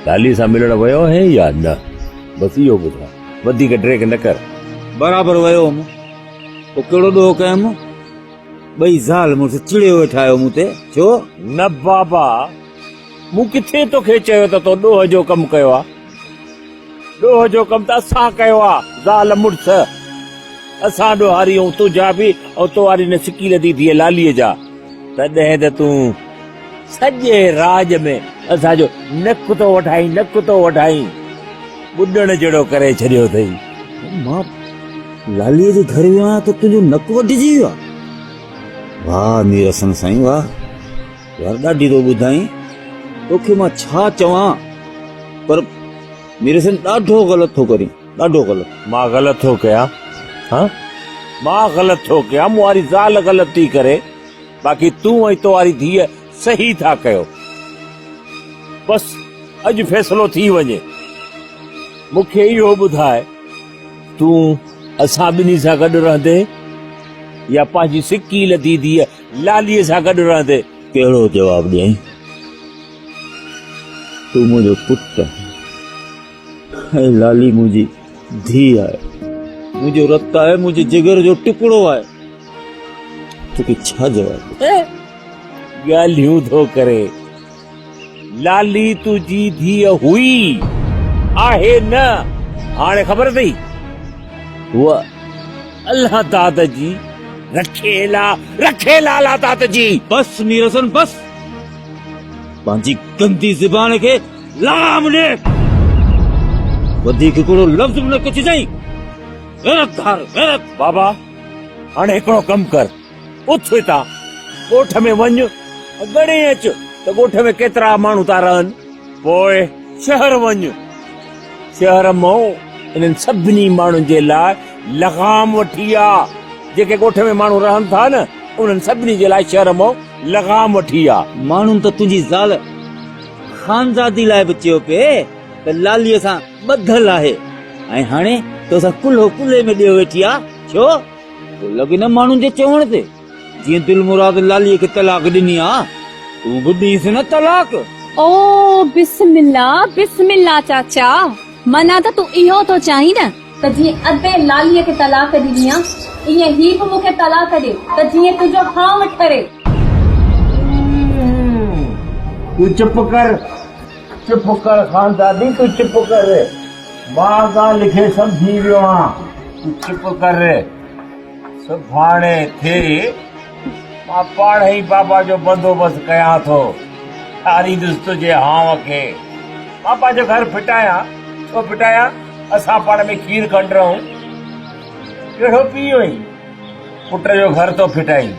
لاليء سان ملڻ ويو آهين يا نه؟ بس اهو ٻڌاء، وڌيڪ ڊيگهه نه ڪر. برابر ويو هوم، پوء ڪهڙو ڏوهه ڪيم؟ ٻئي زال مڙس چڙيو ويٺا آهيو مون تي، ڇو؟ نه بابا، مون ڪٿي توکي چيو ته تو ڏوهه جو ڪم ڪيو آ؟ ڏوهه جو ڪم ته اسان ڪيو آ، زال مڙس. اسان ڏوهاري آهيون، تنهنجا به ۽ تو واري هن سڪيلڌي ڌيء لاليء جا. تڏهن ته تون سڄي راڄ ۾ اسان جو نڪ ٿو وڍائين، نڪ ٿو وڍائين. ٻڏڻ جهڙو ڪري ڇڏيو اٿئي. مان لاليء جي گهر ويو آهيان ته تنهنجو نڪ وڍجي ويو آهي. واهه مير حسن سائين واهه، يار ڏاڍي ٿو ٻڌائين. توکي مان ڇا چوان، پر مير حسن ڏاڍو غلط ٿو ڪرين. ڏاڍو غلط. مان غلط ٿو ڪيان ها؟ مان غلط ٿو ڪيان، مون واري زال غلط ٿي ڪري، باقي تون ۽ تو واري ڌيء صحيح ٿا ڪيو. بس اڄ فيصلو ٿي وڃي. مون کي اهو ٻڌاء تون اسان ٻنهي سان گڏ رهندين يا پنهنجي سڪي لڌي ڌيء لاليء سان گڏ رهندين؟ ڪهڙو جواب ڏيائين؟ تون منهنجو پٽ آهين. ۽ لالي منهنجي ڌيء آهي، منهنجو رت آهي، منهنجي جگر جو ٽڪڙو آهي. توکي ڇا جواب ڏيان؟ ڳالهيون ٿو ڪري. لالي تنهنجي ڌيء هئي، آهي نه. هاڻي خبر اٿئي؟ هوء الله داد جي رکيل آ، رکيل آ الله داد جي. بس مير حسن بس، پنهنجي گندي زبان کي لام ڏي، وڌيڪ هڪڙو لفظ به نه ڪڇجانء. غيرت ڌار، غيرت. بابا، هاڻي هڪڙو ڪم ڪر، اٿ هتان، ڳوٺ ۾ وڃ ۽ ڳڻي اچ ته ڳوٺ ۾ ڪيترا ماڻهو ٿا رهن. پوء شهر وڃ، شهر مان انهن سڀني ماڻهن جي لاء لغام وٺي آ. جيڪي ڳوٺ ۾ ماڻهو رهن ٿا نه، انهن سڀني جي لاء شهر مان لغام وٺي آ. ماڻهن ته تنهنجي زال خانزادي لاء به چيو پئي ته لاليء سان ٻڌل آهي ۽ هاڻي توسان ڪلهو ڪلهي ۾ ڏيو ويٺي آ، ڇو؟ پوء لڳي نه ماڻهن جي چوڻ تي، جيئن دلمراد لاليء کي طلاق ڏني آ، تون به ڏينس نه طلاق. او بسم الله بسم الله چاچا، معنيٰ ته تون اهو ٿو چاهين نه ته جيئن ادي لاليء کي طلاق ڏني آ، ايئن هي به مون کي طلاق ڏي ته جيئن تنهنجو هانء ٺري. تون چپ ڪر، چپ ڪر خانزادي، تون چپ ڪر. مان ڳالهه کي سمجهي ويو آهيان، تون چپ ڪر. سڀاڻي ٿئي، مان پاڻهئي بابا جو بندوبست ڪيان ٿو. ٺاريندس تنهنجي هانء کي. مان پنهنجو گهر ڦٽايان؟ ڇو ڦٽايان؟ اسان پاڻ ۾ کير کنڊ رهون. ڪهڙو پيء آهين؟ پٽ جو گهر ٿو ڦٽائين.